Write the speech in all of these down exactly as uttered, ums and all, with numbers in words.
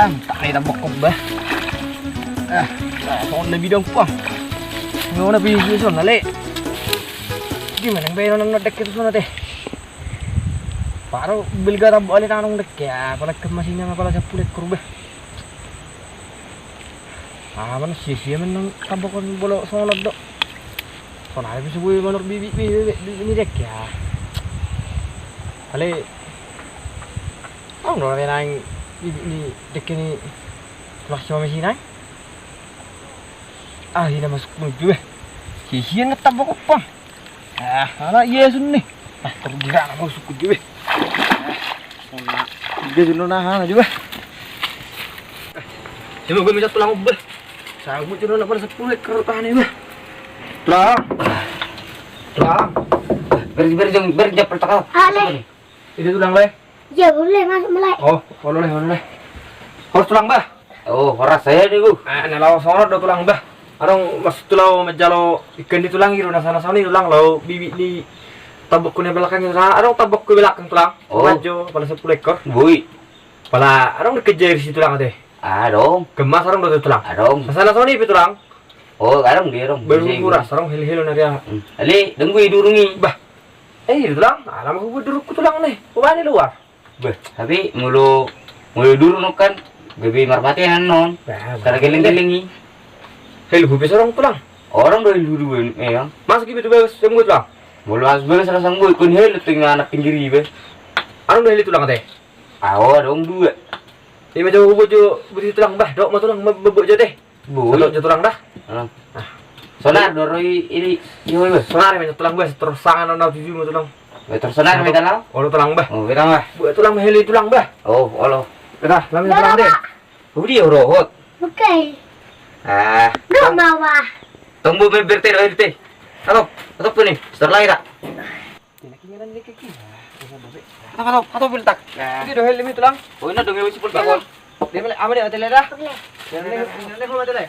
Tari tambok kobba. Ah, songon na bidang puang. Songon na bidang songon na le. Di mana yang bayar nang nadek itu songon te. Paro belga tambok ale tanong dek ya, apala kemasinnya apala sepuluh ekor bah. Ah, mana sia-sia menang tambok kon bolo songon do. Songon ale bisa gue manur bibi bibi bibi dek ya. Ale. Ang do nang bibi ni dek ni. Kelas sama sini. Ah, ini masuk menuju eh. Sisian ngetap pokok pang. Ah, ala iya sun nih. Ah, terus gila aku suku juga. Ah, dia sun nah juga. Coba gue minta tulang ubah. Sabu tuh nak pada sepuluh ekor tahan ya. Tulang. Tulang. Beri beri jeng beri jeng pertakal. Ale. Itu tulang le. Iya, boleh masuk mulai. Oh, boleh, boleh. Harus tulang bah. Oh, horas saya nih bu. Ah, na laho songon do tulang bah. Adong mas tulang manjalo ikan di tulang itu nasa nasa ni tulang laho bibi ni tambok kune belakang itu adong tambok ku belakang tulang. Oh. Manjo pala sepuluh ekor. Bui. Pala adong dikejar si tulang teh. Adong. Gemas adong do tulang. Adong. Nasa nasa ni pe tulang. Oh, adong dia adong. Baru murah adong helo-helo na dia. Ale denggu i durungi. Bah. Eh, tulang. Alam aku duruk tulang nih. Ubah di luar. Beh, tapi molo molo durung kan gabe marpatean non. Nah, karena geleng-geleng i. Hel hupe sorong tulang. Orang do hel hudu eh yang. Masuk ibe tu bagas yang buat tulang. Molo masuk bagas rasa nggo ikon hel tengah anak pinggir ibe. Anu do hel tulang te. Awo dong dua. Ima coba buat jo buat tulang bah, dok ma tulang mabuk jo teh. Boi. Satu tulang dah. Sonar doro i ini yo. Sonar me tulang bah terus sangan na tujuh mo tulang. Terus sonar me tulang. Olo tulang bah. Oh, bilang bah. Buat tulang heli tulang bah. Oh, olo. Dah, lami tulang deh. Budi rohot. Oke. Ah. Dok mawa. Tunggu me berte heli teh. Halo, atau pun nih, setelah ira. Atau atau atau bultak. Nah. Ini dohel limi tulang. Oh ini dohel si bultak kon. Dia mele ama dia tele dah. Dia mele dia mele dia mele.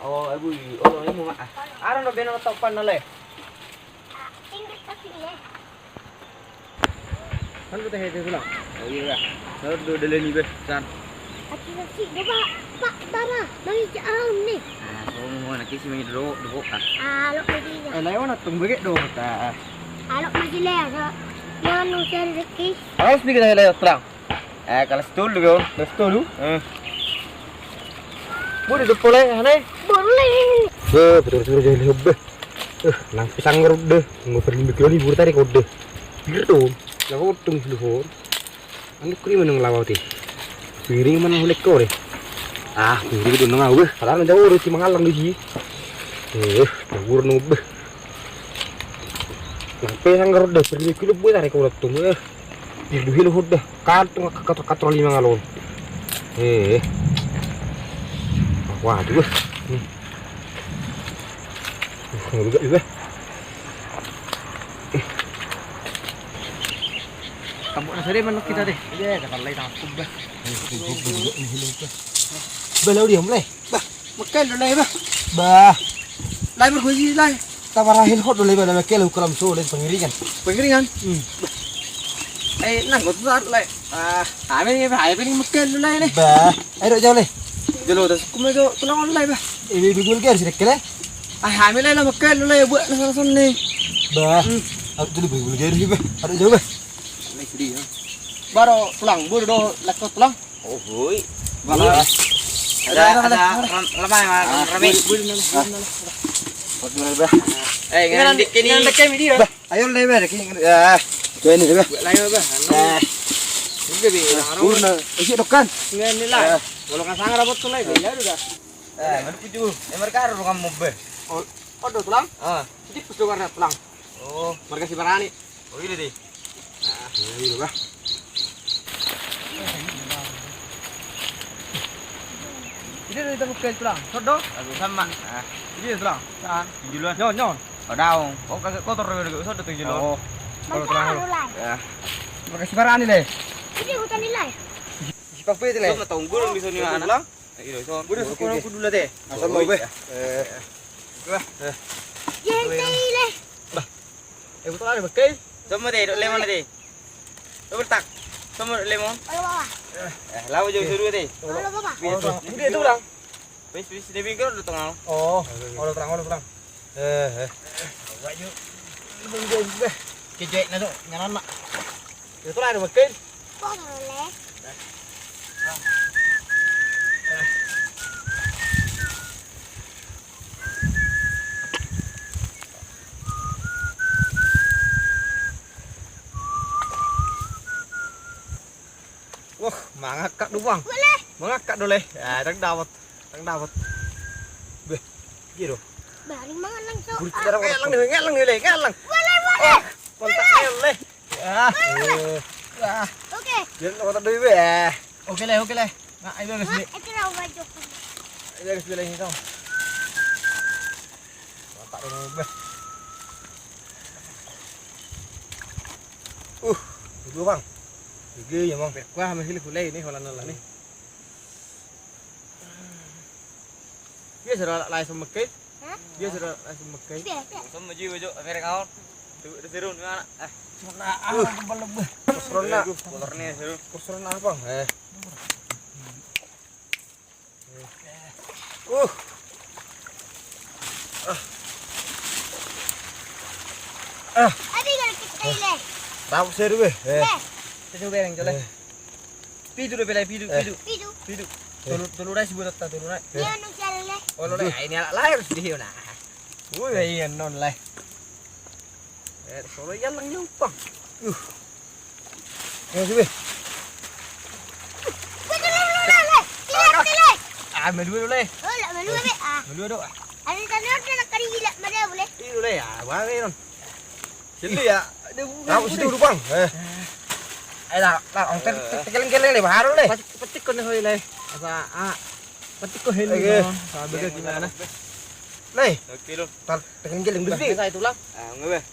Oh abu i oh ini mah. Arang do beno topan nale. Kan kita hete tulang. Oh iya. Saur do daleni be san. Aki aki do pak pak bara mangi aun ni. Ah, kau mau anak isi mangi do do kok ah. Alok lagi ya. Eh, lawan atung bege do ta. Alok lagi le ya. Yang nusir rezeki. Harus bikin aja lewat terang. Eh, kelas tolu kau. Kelas tolu. Eh. Boleh do pole hane. Boleh. Be betul betul jadi hobbe. Eh, nang pisang ngerut deh. Nggak perlu mikir lagi buru tadi kode. Biru dong. Lah kau tung dulu hon. Anu kuri menang lawa ti. Piring mana hulek kau deh. Ah, piring itu nang awe. Padahal jauh udah si mangalang di sini. Eh, kabur nubeh. Sampai sanggar udah pergi kilo buat tarik udah tuh. Eh, di duhil udah. Kantung kator kator lima ngalon. Eh. Wah, aduh. Nih. Nguluk juga. Tambok nasa dia manuk kita deh. Iya, kita lagi tangkap bah. Belau dia mulai. Bah, makan dulu lah bah. Bah. Lai berkusi lai. Tabarahil hot dulu bah, makan lu kalam so lai pengiringan. Pengiringan. Hmm. Eh, nang kau tuh lai. Ah, hami ni bah, hami ni makan dulu lai ni. Bah. Ayo dok jauh le. Jolo das kuma jo tulang on lai bah. Ini dugul ger sirek kele. Ah hami lai lama kele lai buat nasa son ni. Bah. Ayo dulu dugul ger sih bah. Ayo jauh bah. Lai sedih ya. Baro tulang buru do lakot tulang. Oh boi. Bang. Ada ada lemah rame. Buru buru nala. Eh ngan dikini. Ngan dikini dia. Bah. Ayo le bah deki. Ya. Tuh ini bah. Lai bah. Nah. Ini bi. Urna. Isi dokan. Ngan ni lai. Kalau nggak sangar apa tuh lai ya udah. Eh, mana kuju? Eh, mereka ada orang mobe. Oh, ada tulang? Ah. Jadi pus dokan tulang. Oh, mereka si barani. Oh, ini deh. Ah, ini bah. Ini dari tempat ke tulang. Sodo? Aku sama. Ah. Ini tulang. Saan. Di luar. Nyon, nyon. Padaung. Oh, kagak kotor kagak usah datang di luar. Oh. Kalau tulang. Ya. Mereka si barani deh. Ini hutan nilai. Si pape itu le. Sama tunggul di sini mana? Udah sepuluh aku dulu deh. Asal mau be. Eh. Bah. Eh betul ada bekai. Sama deh, dok lemon deh. Double tak. Sama lemon. Olo, Bapa. Eh, laho jo suruh deh. Olo, Bapa. Wis, wis. Udah, Tulang. Wis, wis, dia mikir udah tengah. Oh, olo, Tulang, olo, Tulang. Eh, eh. Wah, yuk. Kejek na tu, nyanan mak. Itu lah ada makin. Kok boleh? Wah, mangangkat do, Bang. Boleh. Mangangkat do, Le. Ah, ndang dapot. Ndang dapot. Beh, iya do. Bari mangan langsung. Burit. Ah, darah ngelang nih, ngelang nih, Le, ngelang. Boleh, boleh. Ah, kontak, boleh, Le. Ah. Boleh, boleh. Eh. Ah. Oke. Dia lo kata doi be. Oke, Le, oke, Le. Nah, ayo, guys, Le. Itu lah baju. Ayo, guys, Le, ini kau. Kontak dulu, be. Uh, dua, Bang. Tiga ya, Bang. Berkuah, masih le, le, ini, holan-holan nih. Biasa do alak lae so mekkel. Hah? Biasa do alak lae so mekkel. Biasa. Sama ji, Bojo, merek aon. Tuh, ada seru nih, anak. Eh. Sana, ah, kebal lebih. Kosrona. Kotornya seru. Kosrona apa? Eh. Uh. Ah. Ah. Abi, kalau kita ini. Tahu seru, eh. Eh. Eh. Itu bereng, coba. Eh. Pitu do, Bela, pitu, eh, pitu. Pitu. Pitu. Eh. Tolu, tolu rai si buat ta, tolu rai. Eh. Iya, nu jalan, Le. Oh, lo, Le, ini alak lahir sedih, nah. Woi, iya, non, Le. Eh, solo iya lang nyumpang. Uh. Ayo, sini. Woi, tolu, tolu, Le, Le. Iya, ah, Le. Ah, malua do, Le. Oh, lah, malua, Le. Ah. Malua do. Ada tadi ada nak kari gila, mana boleh? Iya, Le, ya, boleh, non. Sini ya. Tahu situ, Bang. Eh. Eh, lah, lah, ong tek, tek, tegeleng-geleng, Le, baru, Le. Petik, petik kau nih, Le. Apa, ah, petik kau, Heli, oke. Apa, beda gimana? Le. Oke, lo. Tar, tegeleng-geleng dulu, Bang, sih. Saya tulang. Ah, enggak, Bang.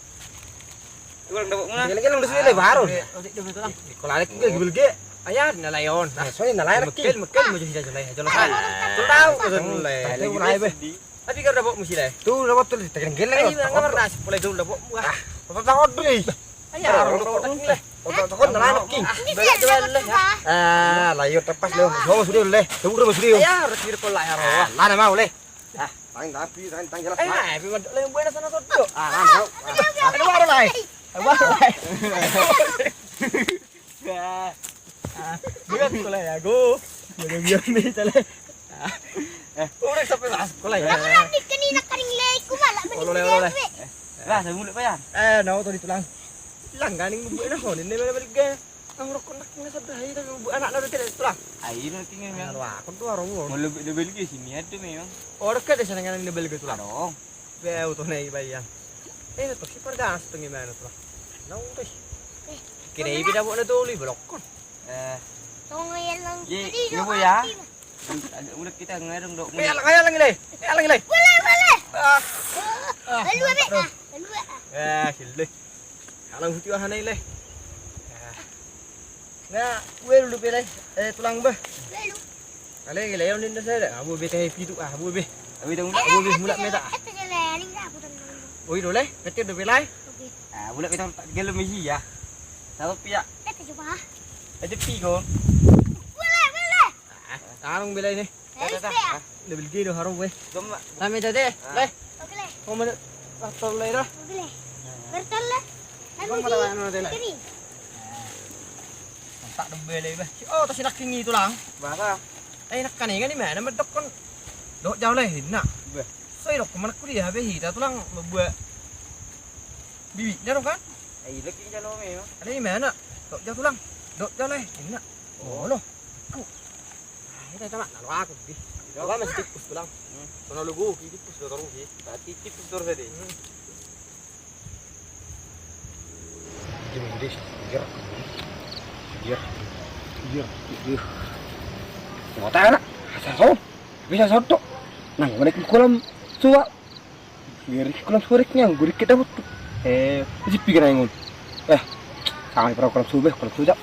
Tulang dapat mana? Tegeleng-geleng dulu, sih, Le, baru. Oke, oke, dulu, tulang. Kalau ada gue, gue, gue. Ayah, nalayon. Nah, soalnya nalayon, mekel, mekel, mau jadi jalan, jalan. Ah, tahu, Le. Tahu, Le. Tapi kan dapat musi, Le. Tuh, dapat tuh, tegeleng-geleng. Ayo, nggak pernah, mulai dulu dapat. Wah, takut, takut, Le. Ayo, orang takut, Le. Takut, takut, nalayon, King. Ah, layo tepas, Le. Jauh sudah, Le. Jauh sudah, sudah. Ayo, harus diri pola, ya, roh. Ah, lah, mau, Le. Ah, tang, tapi, tang, tang, jelas, eh, Mak. Nah, tapi mandok lain buena sana sodo. Ah, nah, mau. Ah. Ada baru, Lai. Ada baru, Lai. Ah, ah, biar sekolah ya, go. Biar, biar, biar, Le. Ah. Eh. Udah sampai masuk sekolah ya. Aku nanti kena karing, Le, ku malah. Olo, Le, olo, Le. Lah, saya mulut, Pak, ya? Eh, nau tadi tulang. Langganing buena, ho, ini mana balik, guys? Ang rokok nak kena sadar aja, tapi buat anak nak tidak tulang. Ayo, nak tinggal, Bang. Anu, aku tuh arung, Bang. Mau lebih double G sini ada memang. Oh, dekat deh sana, kan double G tulang. Aduh. Be, auto nih, Bayang. Eh, tuh si Pargas tuh gimana tulang? Nah, udah. Eh, kira ibi dapat na toli, belokon. Eh. Tong yang lang. Ye, tadi iya, Bu, ya. Udah kita ngereng dok. Eh, alang, alang, Le. Eh, alang, Le. Boleh, boleh. Ah. Ah, lalu, Bek. Ah, lalu, Bek. Eh, sini. Alang huti aha nai, Le. Nga, ue lu pe, Le. Eh, tulang, bah. Ue lu. Ale, Le, on ninna sada. Abu be teh pitu, ah, abu be. Abu be, mulak meta. Oh, i do, Le. Petir do, Bela. Ah, mulak meta, tak gelo misi ya. Satu pia. Ada pi kon. Boleh, boleh. Ah, tarung Bela ini. Eh, tata, tata. Double G do haru, weh. Dom, Mak. Rame tadi, ah. Le. Oke, Le. Mau mana? Traktor, Le, dah. Oke, Le. Bertel, Le. Bang, mana, mana, Le? Kiri. Mantap dong, Bela, bah. Oh, tas enak ini tulang. Bahasa. Eh, enak kan ini, mana? Medok kan. Dok jauh, Le, enak. Bah. So, dok mana kuliah, be, hita tulang, buat bibi, dah, kan? Eh, lagi jalan, memang. Ada di mana? Dok jauh tulang. Dok jauh, Le, enak. Oh, lo. Ku. Ah, itu sama, lalu aku, di. Apa masih tikus tulang? Hmm. Sono lu gua, tikus lo terus, ya. Berarti tikus terus tadi. Hmm. Gini, gini, biar, biar, biar, biar. Mau tanya, asal kau bisa soto. Nah, balik ke kolam tua. Lirik kolam surik nya, gue dikit dapat. Eh, isi pikiran yang. Eh, sampai perahu kolam subuh, kolam sujak.